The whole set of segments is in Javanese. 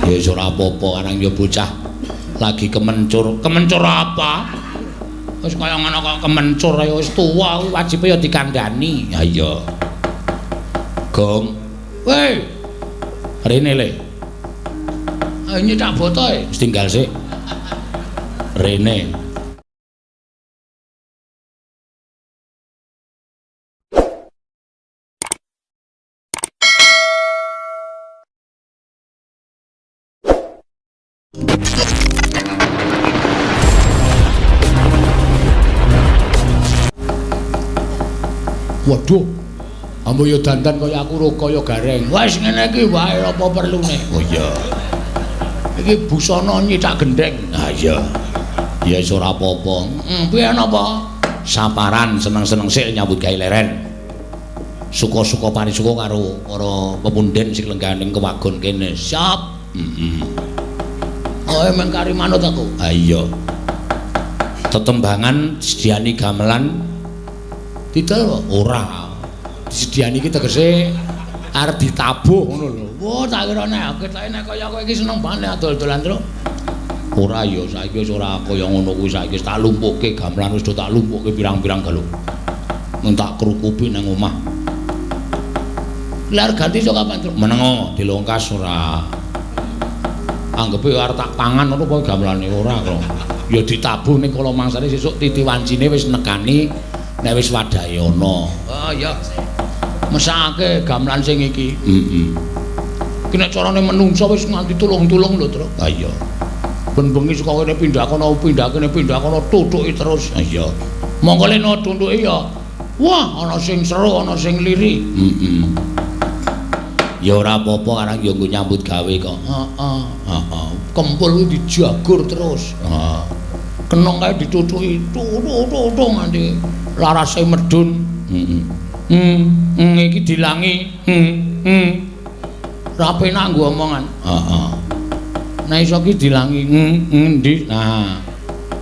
Ya wis ora apa-apa arang ya bocah lagi kemencur. Kemencur apa? Wis kaya ngono kok kemencur ya wis tuwa wajibe ya dikandhani. Ha iya. Gong. Woi. Rene le. Ah nyetak botoe. Wis tinggal sik. Rene. Waduh. Ambo ya dandan kaya aku ro kaya gareng. Wis ngene iki wae apa perlune. Oh iya. Iki busana nyithak gendheng. Ha iya. Ya wis ora apa-apa. Heeh, piye napa? Saparan seneng-seneng sik nyambut gawe leren. Suka-suka parisuka karo para pepunden sing lenggah ning kewagon kene. Siap. Heeh. Oh, emang kari manut aku. Ha iya. Tetembangan sediani gamelan didol apa? Ora. Disediani iki tegese arep ditabuh ngono lho. Wah, tak kira nek ketoke nek kaya kowe iki seneng banget adol-dolan terus. Ora ya, saiki wis ora kaya ngono kuwi, saiki wis tak lumpukke gamelan wis tak lumpukke pirang-pirang galuk. Mung tak krukupi nang omah. Lah ganti iso kapan, Truk? Menengo dilongkas ora. Anggepe arep tak pangan ngono apa gamelane ora kok. Ya ditabuh ning kala mangsane sesuk titi wancine wis nekani nek wis wadahe ana. Oh iya. Mesake gamelan sing iki. Heeh. Ki nek carane menungsa wis nganti tulung-tulung lho, Truk. Ha iya. Ben bengi saka kene pindah kono, pindah kene pindah kono, tutuki terus. Ha iya. Mongko leno tuntuki ya. Wah, ana sing seru, ana sing liri. Heeh. Ya ora apa-apa arang ya nggo nyambut gawe kok. Heeh, heeh. Kempul kuwi dijagur terus. Heeh. Kenong kae ditutuki, tutuk-tutuk nganti larase medun. Heeh. Iki dilangi. Ora penak nggo omongan. Heeh. Nek iso ki dilangi, endi? Nah.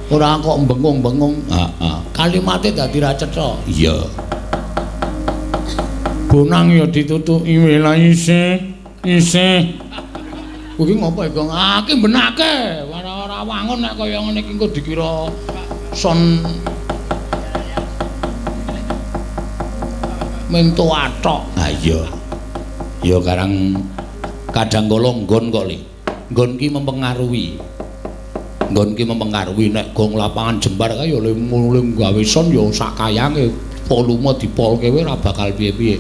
Ora kok bengung-bengung. Heeh. Kalimate dadi ra cetha. Iya. Bonang ya ditutuki wela isih, isih. Kuwi ngopo ya, Gong? Ah, ki benake. Ora wangun nek kaya ngene iki engko dikira son mento athok. Ha iya. Ya karang kadang kala nggon kok, Le. Nggon ki mempengaruhi. Nggon ki mempengaruhi nek gong lapangan jembar kae ya le mule gawe son ya sak kayange volume dipolke wae ora bakal piye-piye.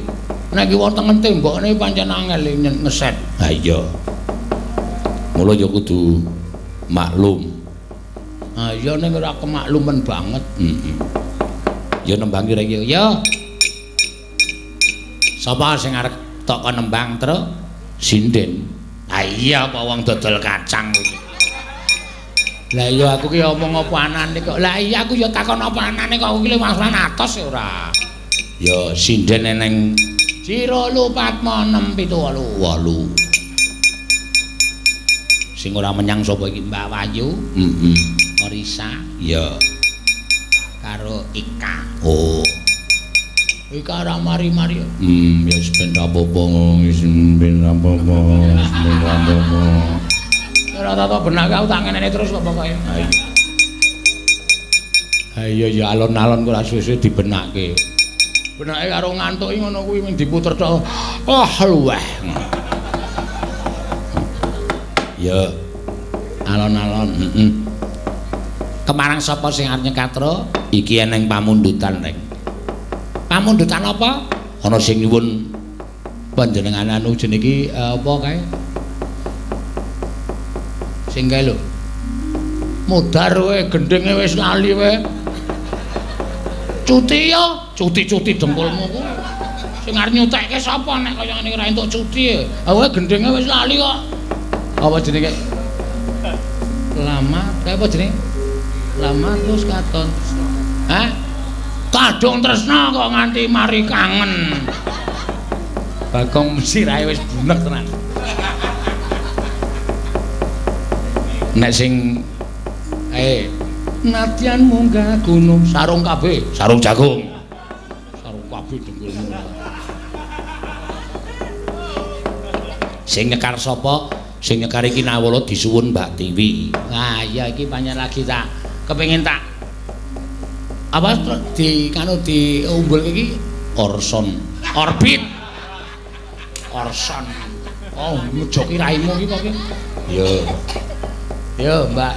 Nek ki wonten tembokne pancen angel ngeset. Ha iya. Mula ya kudu maklum. Ha iya ning ora kemakluman banget. Heeh. Ya nembang kira iki. Ya. Sapa sing arep tok kon nembang, Truk? Sinden. Ha iya apa wong dodol kacang kuwi. Lah iya aku ki omong apa anane kok. Lah iya aku ya takon apa anane kok aku ki wangsulan atos ya ora. Ya sinden eneng 0 4 6 7 8 8. Sing ora menyang sapa iki? Mbak Wahyu. Heeh. Orisa. Iya. Karo Ika. Oh. Ika ora mari-mari. Ya wis ben ra apa-apa, wis ben ra apa-apa, wis ben ra apa-apa. Ora tau benake aku tak ngenene terus kok pokoke. Ha iya. Ha iya ya alon-alon kok ora suwe-suwe dibenake. Benake karo ngantuki ngono kuwi mung diputer tok. Ah luweh. Ya. Alon-alon, heeh. Kemarang sapa sing arep nyekatra? Iki eneng pamundutan, Reng. Pamundutan apa? Ana sing nyuwun panjenengan anu jenenge iki apa kae? Sing kae lho. Mudhar kowe gendhinge wis lali kowe. Cuti ya, cuti-cuti dengkulmu kuwi. Sing arep nyutekke sapa nek kaya ngene ora entuk cuti. Ha kowe gendhinge wis lali kok. Apa jenenge? Lama, kae apa jenenge? Lama terus katon. Hah? Kadung tresna kok nganti mari kangen. Bagong sirahe wis bunek tenan. Nek sing nadyan munggah gunung sarung kabeh, sarung jagung. Sarung kabeh dengkulmu. Sing nyekar sapa? Sing nyekar iki Nawala disuwun Mbak Tiwi. Wah, iya iki pancen lagi tak kepengin tak apa di kanu diumbul iki Orson. Orbit. Orson. Oh, ngejoki raimu iki kok iki. Yo. Yo, Mbak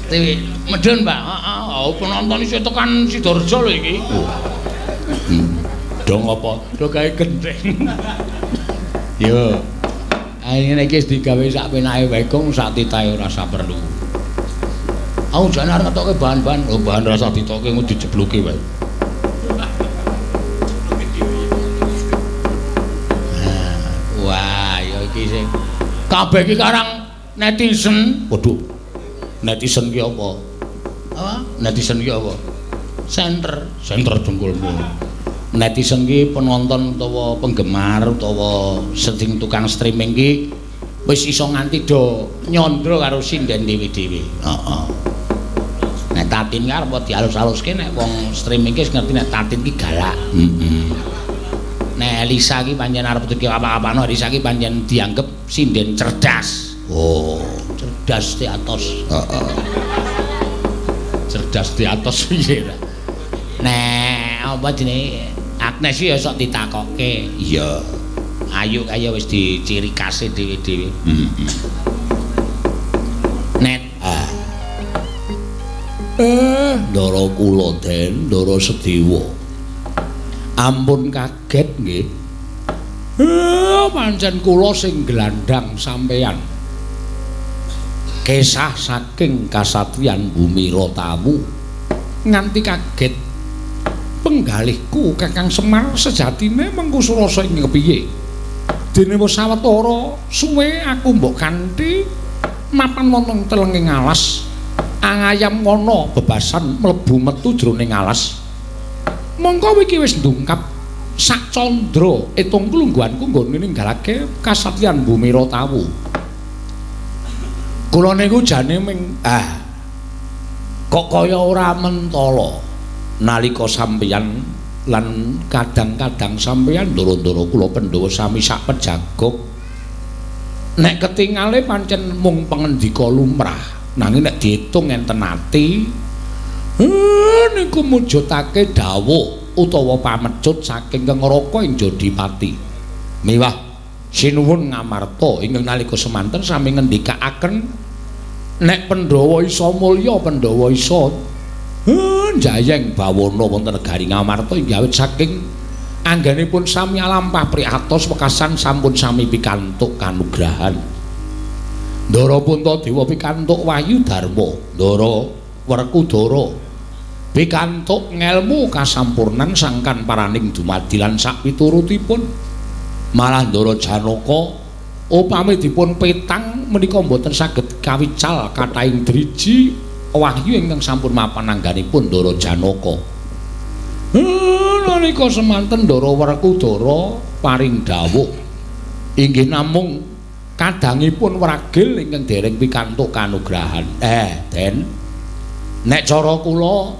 Tiwi, medhun, Mbak. Heeh, oh, penonton iso tekan Sidoarjo lho iki. Dong apa? Do gawe gendeng. Yo. Ngene iki wis digawe sak penake wae kong sak titahe ora usah perlu. Aku jane arep ngetoke bahan-bahan, oh bahan ora usah ditoke engko dijebloki wae. Wah, ya iki sing kabeh iki karang netizen. Waduh. Netizen ki apa? Apa? Netizen ki apa? Center, center dengkulmu. Netizen ki penonton utawa penggemar utawa sing tukang streaming ki wis iso nganti do nyandra karo sinden dhewe-dhewe. Heeh. Nek Tatin ki arep dialus-aluske nek wong streaming ki wis ngerti nek Tatin ki galak. Heeh. Nek Elisa ki pancen arep dikek apa-apano, Elisa ki pancen dianggep sinden cerdas. Oh, cerdas di atas. Heeh. Cerdas di atas piye ta? Nek apa jenenge Agnes ya sok ditakokke. Iya. Ayu kaya wis diciri khase dhewe-dhewe. Heeh. Net. Ah. Ndara kula Den, Ndara Sedewa. Ampun kaget nggih. Pancen kula sing glandhang sampeyan. Kesah saking kasatriyan Bumi Rotawu nganti kaget. Penggalihku Kakang Semar sejatine mengku surasa ing kepiye? Dene wis sawetara suwe aku mbok kanthi mapan wonten telenging alas, angayam wana bebasan mlebu metu jroning alas. Mongko iki wis ndungkap sak candra etung klungguhanku nggone ninggalake kasatriyan Bumi Rotawu. Kula niku jane ming kok kaya ora mentala. Nalika sampeyan lan kadang-kadang sampeyan ndoro-ndoro kula Pandhawa sami sak pejagok nek ketingale pancen mung pangendika lumrah nanging nek diitung enten ati niku mujudake dawuh utawa pamecut saking Kengraka ing Jodipati miwah sinuwun Ngamarta ingkang nalika semanten sami ngendikaaken nek Pandhawa isa mulya Pandhawa isa njayeng bawana wonten negari Ngamarta inggih awit saking anggenipun sami alampah priatos wekasan sampun sami pikantuk kanugrahan. Ndara Puntadewa pikantuk wahyu dharma, Ndara Werkudara pikantuk ngelmu kasampurnan sangkan paraning dumadi lan sakpiturutipun. Malah Ndara Janaka upami dipun petang menika mboten saged kawical kathahing driji wahyu ingkang sampun mapan angganipun Ndara Janaka. Nalika semanten Ndara Werkudara paring dawuh inggih namung kadangipun wragil ingkang dereng pikantuk kanugrahan. Den, nek cara kula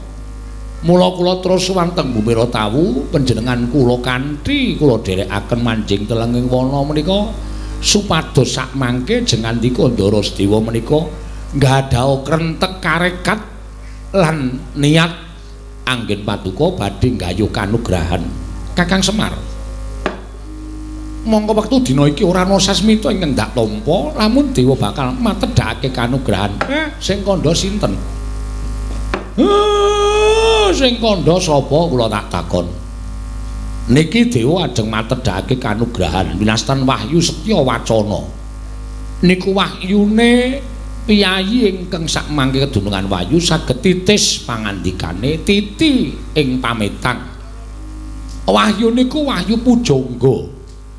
mula kula terus wonten Bumi Rotawu panjenengan kula kanthi kula dherekaken manjing telenging wana menika supados sak mangke jengandika Ndara Sedewa menika nggadaha krentek karekat lan niat anggen paduka badhe nggayuh kanugrahan Kakang Semar. Mongko wektu dina iki ora ana sasmita ingkang ndak tampa lamun dewa bakal matedhakake kanugrahan. Sing kandha sinten? Sing kandha sapa kula tak takon. Niki dewa ajeng matedhakake kanugrahan winastan wahyu setya wacana. Niku wahyune piyayi ingkang sakmangke kedunungan wahyu saged titis pangandikane titi ing pametang. Wahyu niku wahyu pujangga.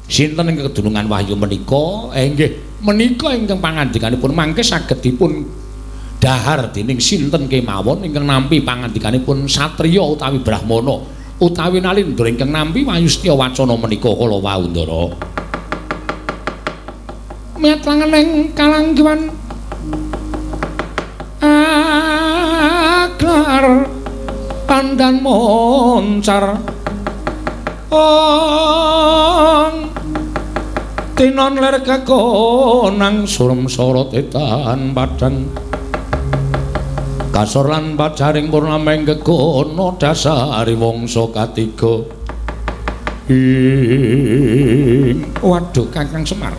Sinten ingkang kedunungan wahyu menika? Nggih, menika ingkang pangandikanipun mangke saged dipun dahar dening sinten kemawon ingkang nampi pangandikanipun satriya utawi brahmana utawi nalindra ingkang nampi wahyu setya wacana menika kala wau Ndara. Miyat langening kalanggiwan aklar pandan moncar ong Tinon ler kekonang surem sorot etan padang kasor lan pajaring purnameng gegono dasari wangsa katiga. Ing waduh Kakang Semar,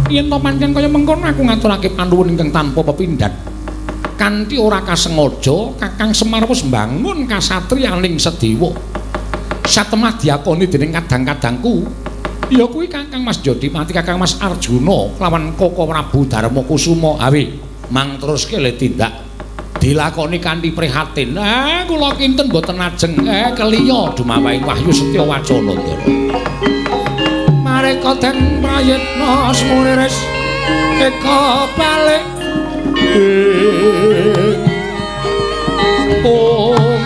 yen to pancen kaya mengkono aku ngaturake panuwun ingkang tanpa pepindhan. Kanthi ora kasengaja Kakang Semar wis mbangun kasatriyaning Sedewa. Satemah diakoni dening kadang-kadangku ya kuwi Kakang Mas Jodipati, Kakang Mas Arjuna lawan Koko Prabu Darma Kusuma. Awi mang teruske le tindak dilakoni kanthi prihatin. Kula kinten mboten ajeng keliya dumawaing Wahyu Setya Wacana Ndara. Mareka den prayitna sumuriris eka balik. Om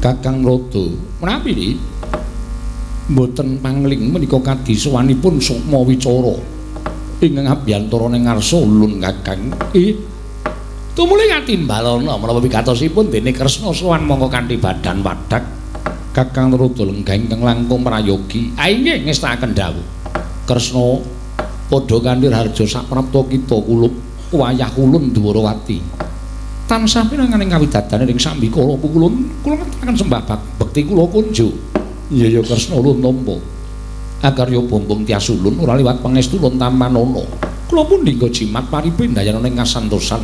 Kakang Rodo, menawi niki mboten pangling menika kadisuwanipun sukma wicara ingkang abyantarane ngarsa ulun Kakang. Tumuli katimbalana menapa wigatosipun dene Kresna sowan mongko kanthi badan wadhak. Kakang Rodo lenggah ingkang langkung prayogi. Inggih ngestakaken dawuh. Kresna padha kanthi raharja saprapta kita kulup wayah ulun Dwarawati. Tansah pinanganing kawidadane ing sambikala pukulun kula ngaturaken sembah bekti kula kunjuk. Iya ya Kresna ulun tampa. Akarya bombong tias ulun ora liwat pangestu ulun tampanana. Kula pundi nggo jimat paripendayana ing kasantosan.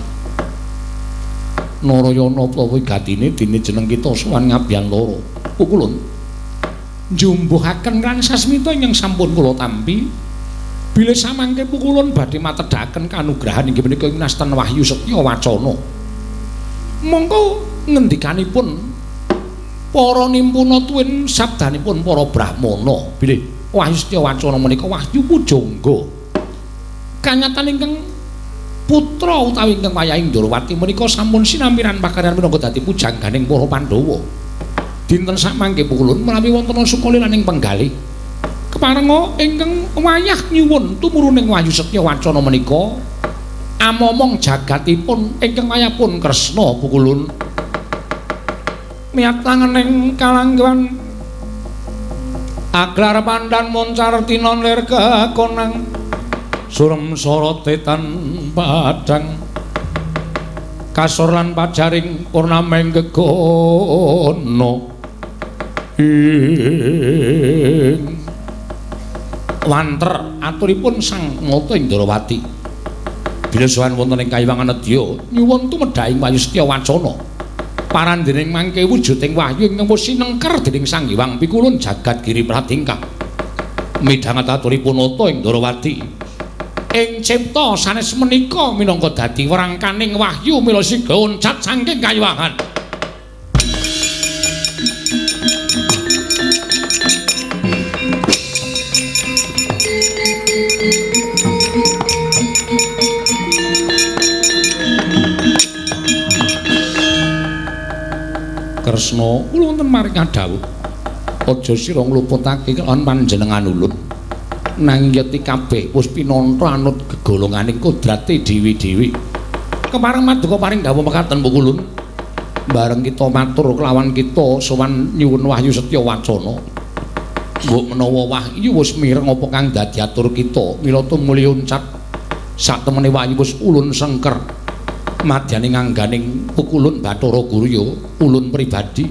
Narayana utawa gatine dene jeneng kita sowan ngabiyantara. Pukulun njumbuhaken lan sasmita ingkang sampun kula tampi. Bilih samangke pukulun badhe matedhaken kanugrahan inggih menika winastan Wahyu Setya Wacana. Mongko ngendikanipun para nimpuna tuwin sabdanipun para brahmana bilih Wahyu Setya Wacana menika wahyu pujangga. Kanyatan ingkang putra utawi ingkang wayahing Ndrawati menika sampun sinampiran pakaryan minangka dadi pujangganing para Pandhawa. Dinten samangke pukulun menawi wonten sukalilaning penggalih keparenga ingkang wayah nyuwun tumuruning Wahyu Setya Wacana menika amomong jagatipun ingkang wayahipun Kresna pukulun miyat langening kalangguhan aglar pandan moncar tinon lir kekonang surem sorote tan padang kasor lan pajaring purnameng gegono ing wanter aturipun Sang Mata Indrawati. Bila sowan wonten ing kayiwangan nedya nyuwun tumedhaing Wahyu Setya Wacana parandening mangke wujuding wahyu ingkang wis sinengker dening Sang Hyang Pikulun jagat giri pratingkah. Midhanget aturipun Nata Indrawati ing cipta sanes menika minangka dadi werangkaning wahyu mila siga uncat saking kayiwangan. Kresna kula wonten maring dawuh aja sira ngluputake kelawan panjenengan ulun nanging yeti kabeh wis pinantha anut gegolonganing kodrate dhewe-dhewe. Kepareng maduka paring dawuh mekaten pukulun bareng kita matur kelawan kita sowan nyuwun Wahyu Setya Wacana. Mbok menawa wahyu wis mireng apa kang dadi atur kita mila tumuli uncat sak temene wahyu wis ulun sengker. Madyane ngangganing pukulun Bathara Guru ya ulun pribadi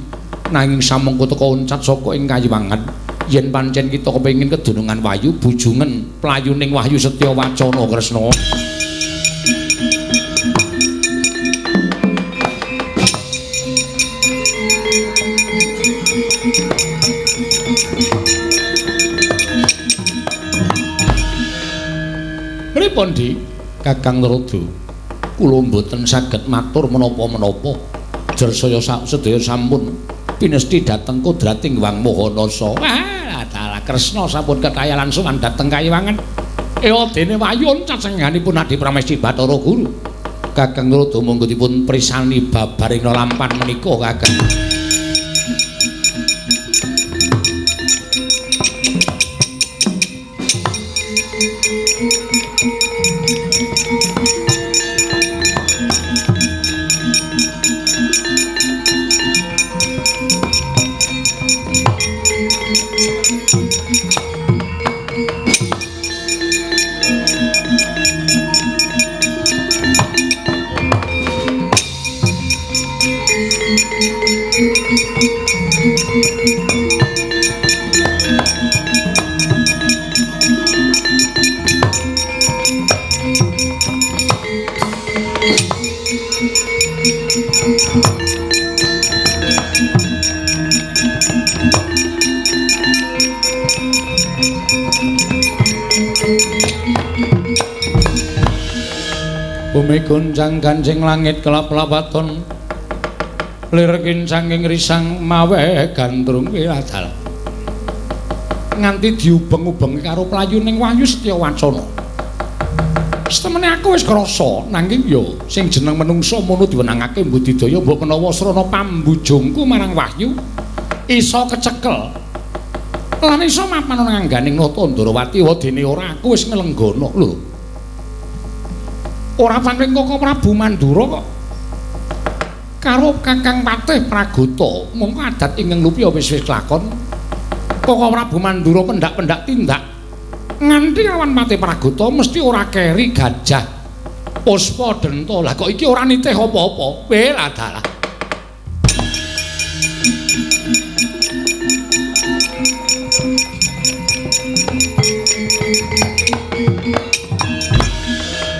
nanging samangka teka uncat saka ing kayiwangan yen pancen kita kepengin kedunungan wahyu bujungen playuning Wahyu Setya Wacana Kresna. Pripun, Di? Kakang Narada, kula mboten saged matur menapa-menapa. Jersaya sedaya sampun pinesti dhateng kodrating Hyang Maha Nasa. Wah, dalah Kresna sampun kekayalan sowan dhateng kayiwangan. Ewa dene wayun cacengganipun Adi Pramesti Bathara Guru. Kakang Narada monggo dipun prisani babaring lampan menika, Kakang. Bumi goncang gancing langit kelap-lapaton lir kincanging risang mawe gandrung wiladal nganti diubeng-ubengi karo playuning wahyu setya wacana. Setemene aku wis krasa nanging ya sing jeneng menungsa mono diwenangake mbudidaya mbok menawa srana pambujungku marang wahyu iso kecekel lan iso mapan nang angganing Nata Ndrawati. Wadene ora aku wis nglenggana lho. Ora paring Koko Prabu Mandura kok karo Kakang Patih Pragota mongko adat ingkang lupi wis wis lakon. Koko Prabu Mandura pendak-pendak tindak nganti lawan Patih Pragota mesti ora keri gajah puspa denta. Lah kok iki ora nitih apa-apa. Weh dalah.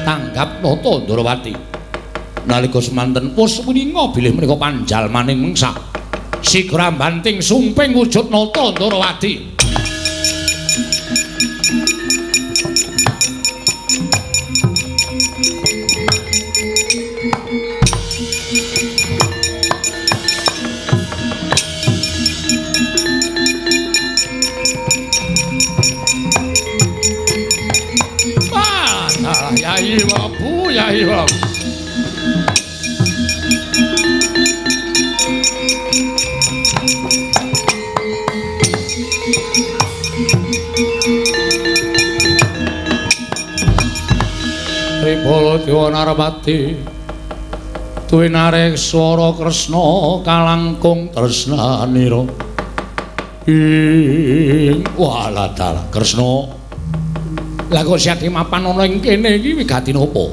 Tanggap Nata Ndrawati. Nalika semanten wis wininga bilih menika panjalmaning mengsa. Sigra banting sumping wujud Nata Ndrawati. Yai Babu, Yai Babu. Tripolo Dewa Narpati tuwinarek swara Kresna kalangkung tresnanira. Ing walah dalah Kresna. Lah kok siati mapan ana ing kene iki wigati napa?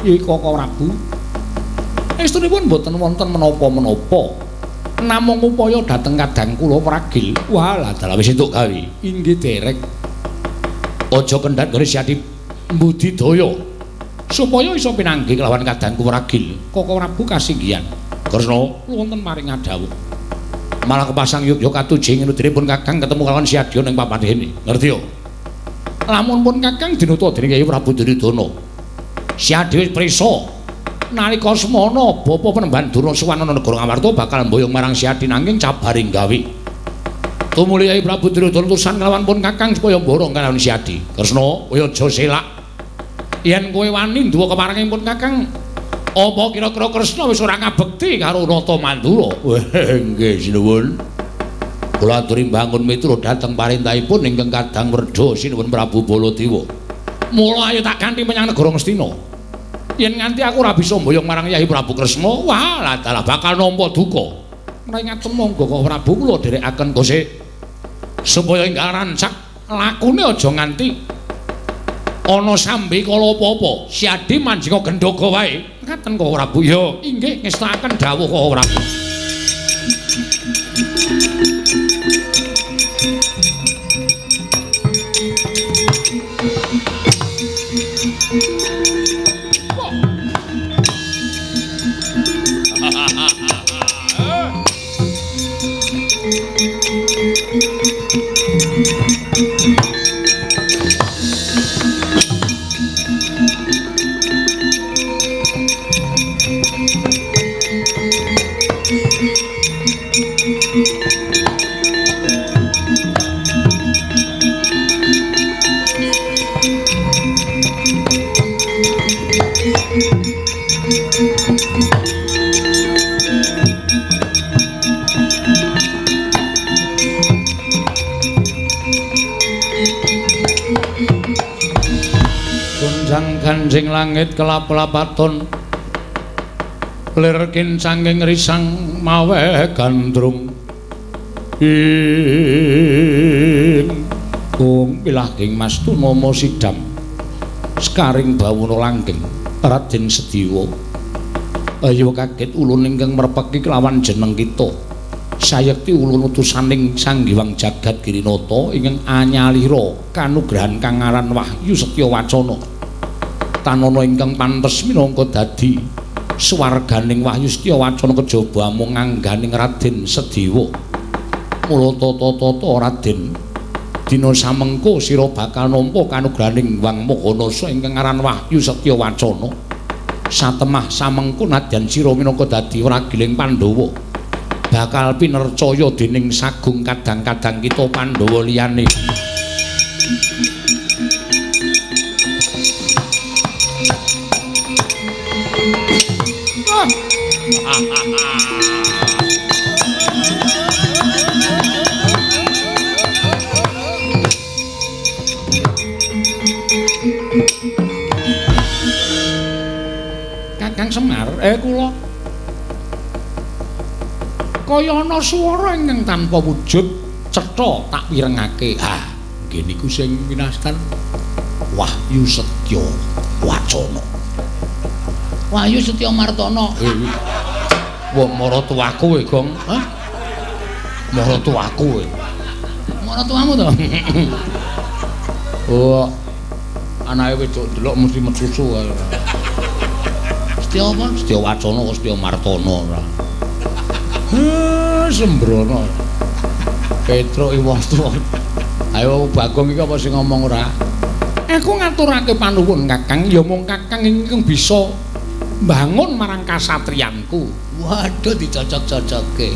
Iki Koko Prabu. Estunipun mboten wonten menapa-menapa. Namung upaya dhateng kadang kula pragil. Walah dalah wis entuk gawe. Inggih derek. Aja kendhat nggone siati mbudidaya supaya iso pinanggih kelawan kadangku pragil. Koko Prabu kasinggihan. Kresna wonten maring ngadhawuh. Malah kepasang yogya katuji ngenudinipun Kakang ketemu kelawan Siadya ning papan kene. Ngerti yo? Lamun pun Kakang dinuta dening Kyai Prabu Duryudana. Siadya wis prisa nalika semana bapa Penemban Durna sowan ana negara Ngamarta bakal mboyong marang Siadya nanging cabaring gawe. Tumuli Kyai Prabu Duryudana utusan kelawan pun Kakang supaya mborong kalawan Siadya. Kresna, kowe aja selak. Yen kowe wani nduwa keparenging pun Kakang, apa kira-kira Kresna wis ora ngabekti karo Nata Mandura? Nggih, sinuwun. Kula aturi mbangun miturut dhateng parentahipun ingkang kadang werda sinuwun Prabu Baladewa. Mula ayo tak kanthi menyang negara Ngastina. Yen nganti aku ora bisa mboyong marang Yai Prabu Kresna, wah dalah bakal nampa duka. Menawi ngaten monggo Koko Prabu kula dherekaken kose supaya enggal rancak lakune aja nganti ana sambi kala apa-apa. Siadi manjinga gendhoga wae. Ngaten Koko Prabu. Ya, inggih ngestakaken dawuh Koko Prabu. ganjing langit kelap-lapaton lir kincanging risang mawe gandrung ing kung pilahing Mas Tunama sidam sekaring bawana langgeng Raden Sediwa. Ayo kaget ulun ingkang merpeki kelawan jeneng kita. Sayekti ulun utusaning Sang Hyang Jagat Girinata ingkang anyalira kanugrahan kang aran Wahyu Setya Wacana. Tanana ingkang pantes minangka dadi swarganing Wahyu Setya Wacana kejaba amung ngangganing Raden Sediwa. Mula tata-tata Raden, dina samengko sira bakal nampa kanugrahaning Hyang Maha ingkang aran Wahyu Setya Wacana. Satemah samengko nadyan sira minangka dadi wragiling Pandhawa bakal pinercaya dening sagung kadang-kadang kita Pandhawa liyane. Kakang Semar, kula kaya ana swara ingkang tanpa wujud cetha tak pirengake. Ha, nggih niku sing winastan Wahyu Setya Wacana. Wahyu Setya Martana. Wong maratuwaku e, Gong. Hah? Maratuwaku e. Maratuwamu to? Oh. Anake wedok ndelok mesti mecucu. Setya apa? Setya Wacana kok Setya Martana ora. Sembrono. Petruk wong tuwa. Ayo Bagong iki apa sing ngomong ora? Aku ngaturake panuwun Kakang, ya mung Kakang ingkang bisa mbangun marang kasatriyanku. Waduh, dicocok-cocokke.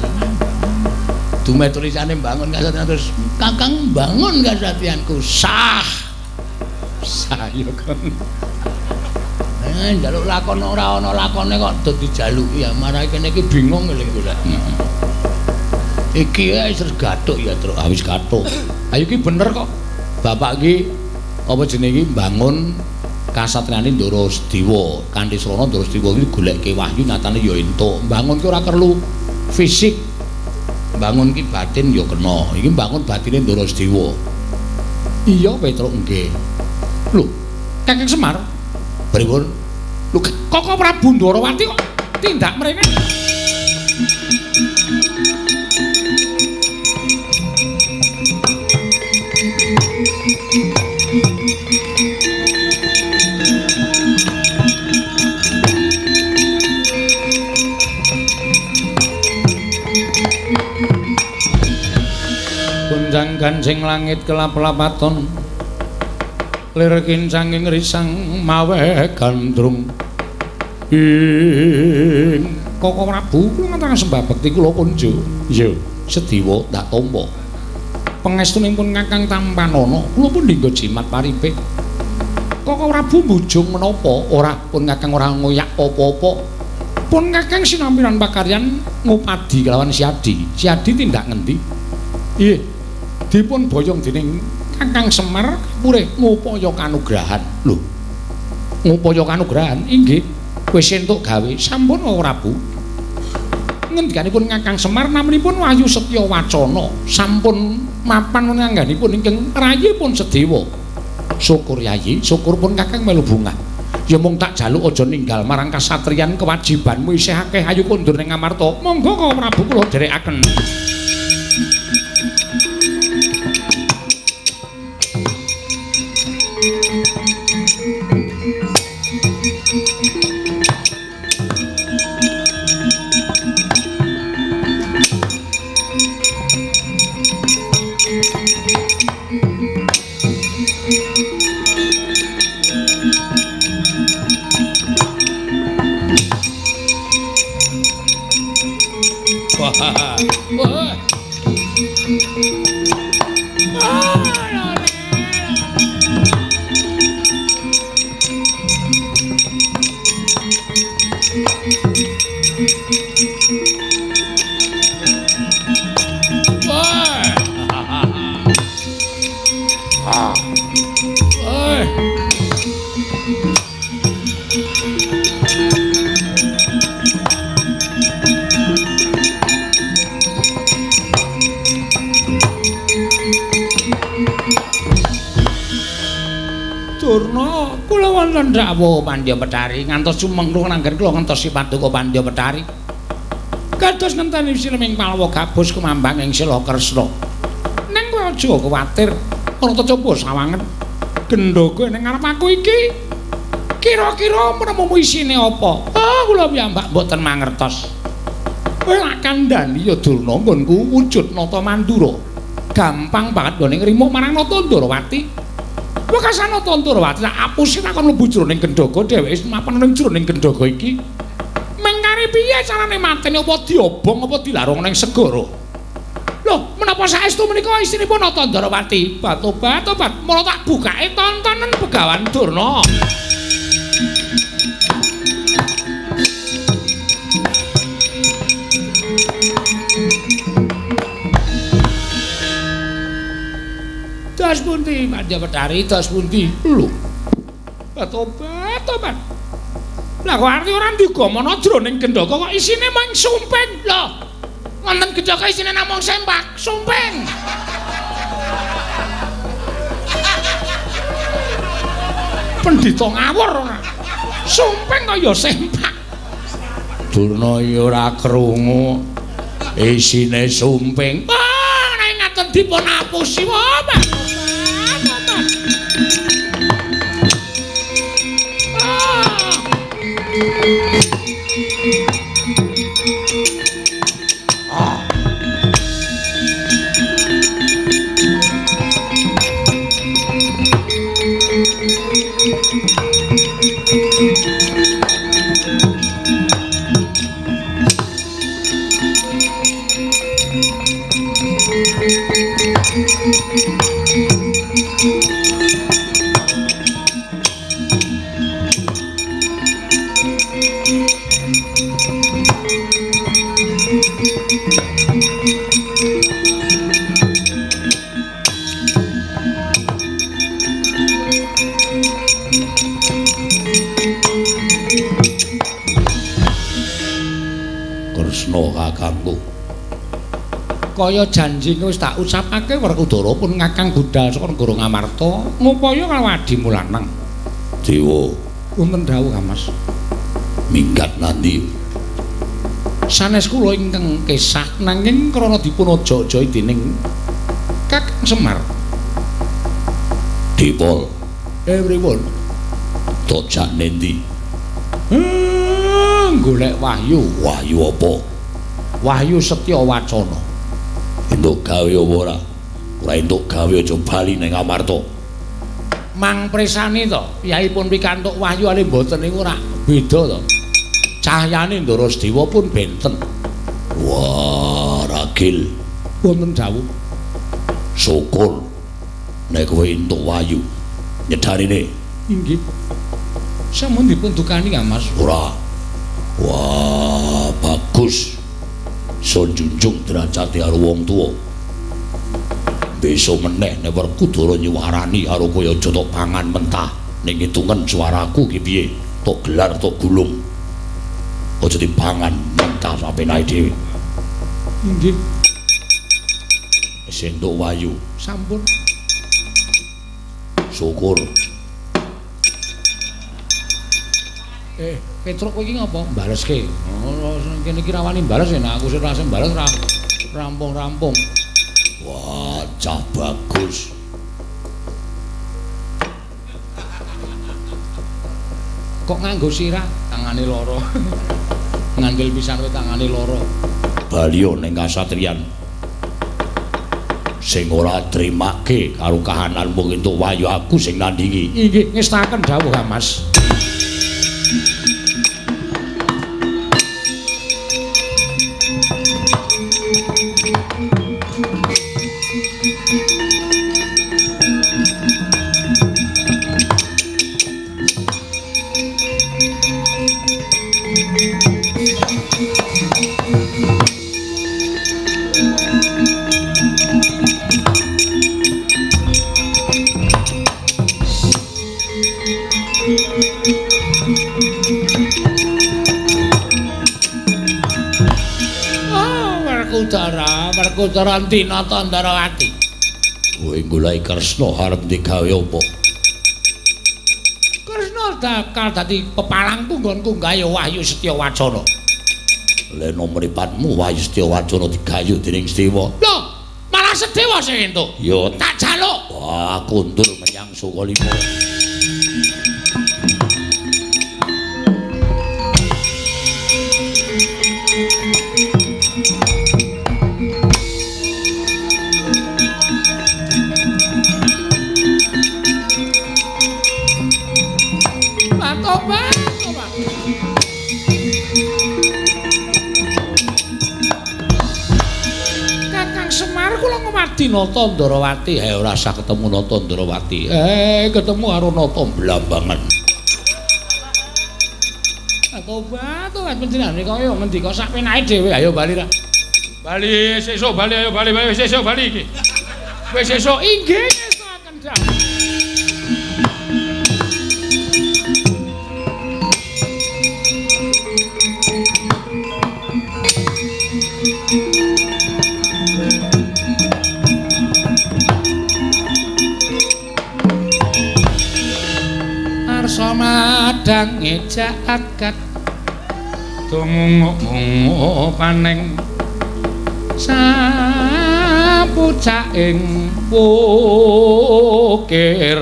Dume tulisane mbangun kasatriyan terus Kakang mbangun kasatriyanku. Sah. Sah ya, Kang. Njaluk lakon ora ana lakone kok do dijaluki ya, marai kene iki bingung lho golek. Iki wis gathuk ya, Truk. Wis gathuk. Ayo iki bener kok. Bapak iki apa jenenge iki mbangun kasatriyane Ndara Sediwa. Kanthi srana Ndara Sediwa iki goleke wahyu nyatane ya entuk. Mbangun ki ora perlu fisik. Mbangun ki batin ya kena. Iki mbangun batine Ndara Sediwa. Iya, Petruk nggih. Lho, Kakang Semar pripun? Lho, Koko Prabu Ndorowati kok tindak mrene? Gonjang ganjing langit kelap-lapaton lir kincanging risang mawe gandrung ing Koko Prabu kula ngaturaken sembah bekti kula kunjo. Iya, Sediwa tak tampa. Pangestunipun Kakang tampanana kula pun dinggo jimat paripik. Koko Prabu mbujung menapa? Ora pun Kakang ora ngoyak apa-apa. Pun Kakang sinampiran pakaryan ngupadi kelawan Siadi. Siadi tindak ngendi? Iya, dipun boyong dening Kakang Semar purih ngupaya kanugrahan. Lho, ngupaya kanugrahan? Inggih, wis entuk gawe. Sampun Prabu. Ngendikanipun Kakang Semar naminipun Wahyu Setya Wacana sampun mapan ngangganipun ingkang rayipun Sedewa. Syukur Yayi, syukur pun Kakang melu bungah. Ya mung tak jaluk aja ninggal marang kasatriyan kewajibanmu isih akeh. Ayo kondur ning Amarta. Monggo Koko Prabu kula dherekaken. Wonten dawuh Pandya Betari ngantos sumengkruh nanggen kula ngentosi paduka Pandya Betari. Kados ngenteni sileming Palwa gabus kumambang ing Sila Kresna. Ning kowe aja kuwatir, ora coba sawangen. Gendhoga ning ngarep aku iki. Kira-kira menemumu isine apa? Ah, kula piyambak mboten mangertos. Kowe lak kandhani ya Durna nggonku wujud Nata Mandura. Gampang banget nggone ngrimuk marang Nata Ndorowati. Wekasan Nata Ndorowati tak apusi takon mlebu jroning gendhoga dheweke wis mapan ning jroning gendhoga iki. Mengkari piye carane mateni apa diobong apa dilarung ning segara? Lho, menapa saestu menika istinipun Nata Ndorowati? Batobat-tobat, mula tak bukake tontonen Begawan Durna. Das pundi Pandya Betari, das pundi? Lho. Tobat, tobat. Lah kok arti ora digamana jroning gendhoga kok isine mung sumping. Lho. Wonten gendhoga isine namung sempak, sumping. Pendhita ngawur ora. Sumping kaya sempak. Durna ya ora krungu isine sumping. Ah, nek ngaten dipun apusi wae. Kresna kakangku. Kaya janji wis tak ucapake Werkudara pun ngakang budal saka negara Ngamarta ngupaya karo adimu lanang. Dewa, wonten dawuh Kang Mas. Minggat nanti. Sanes kula ingkang kesah nanging krana dipun aja-ajahi dening Kakang Semar. Dipol. Pripun? Tojak nendi? Golek wahyu. Wahyu apa? Wahyu Setya Wacana. Entuk gawe apa ora? Ora entuk gawe aja bali ning Amarta. Mang presani to, piyahipun pikantuk wahyu ale mboten niku ora beda to. Cahyane Ndara Sedewa pun benten. Wah, ragil. Wonten dawuh. Syukur nek kowe entuk wahyu. Nyedarine. Inggih. Sampun dipun dukani Kang Mas. Ora. Wah, bagus. Sun junjung derajate karo wong tuwa. Besok meneh nek Werkudara nyuwarani karo kowe aja tok pangan mentah. Ning hitungen suaraku ki piye? Tok gelar tok gulung. Aja dipangan mentah sapenake dhewe. Inggih. Wis entuk wahyu. Sampun. Syukur. Petruk kowe iki ngapa? Baleske. Oh, kene iki rawani bales nek aku sing ora sing bales ra rampung-rampung. Wah, cah bagus. Kok nganggo sirah? Tangane loro. Ngandel pisan kowe tangane loro. Baliyo ning kasatriyan. Sing ora trimake karo kahananmu entuk wahyu aku sing nandingi. Inggih, ngestaken dawuh Kang Mas. Werkudara Dinata Ndarawati. Kowe goleki Kresna arep digawe apa? Kresna Bakal dadi pepalangku nggonku gawe Wahyu Setya Wacana. Leno mripatmu Wahyu Setya Wacana digayu dening Sedewa. Lho, malah Sedewa sing entuk. Ya tak jaluk. Wah, kundur menyang Sukalima. Kakang Semar kula ngwadi Nata Ndrawati. Ora usah ketemu Nata Ndrawati. Ketemu karo Nata Blambangan. Tobat, tobat panjenengane kaya ngendika sak penake dhewe. Ayo bali ra. Bali sesuk bali, ayo bali bali sesuk bali iki. Wis sesuk inggih ngestokaken dawuh. Arsa madang jagat tumunguk-munguk paneng sapucaking wukir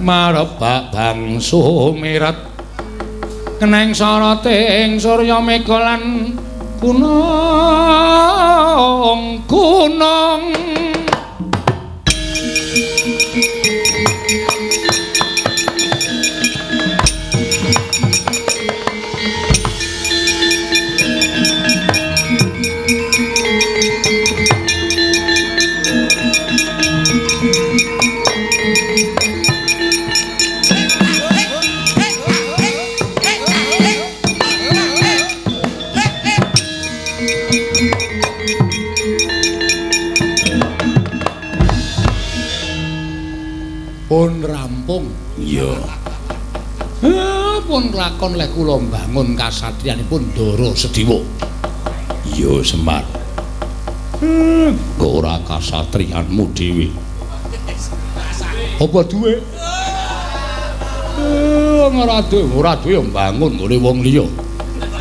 marebak bangsu mirat keneng soroting surya mega lan gunung-gunung. Pun rampung. Iya. Pun lakon leh kula mbangun kasatriyanipun Ndara Sediwa. Iya, Semar. Kok ora kasatriyanmu dhewe? Apa duwe? Ora duwe, ora duwe mbangun nggone wong liya.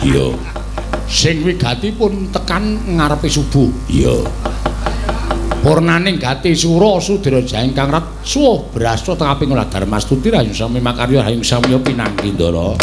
Iya. Sing wigati pun tekan ngarepe subuh. Iya. Purnaning gati sura sudra ingkang rat suwuh brasta tengaping ora dharmastuti rahyung sami makarya rahyung samya pinanggi Ndara.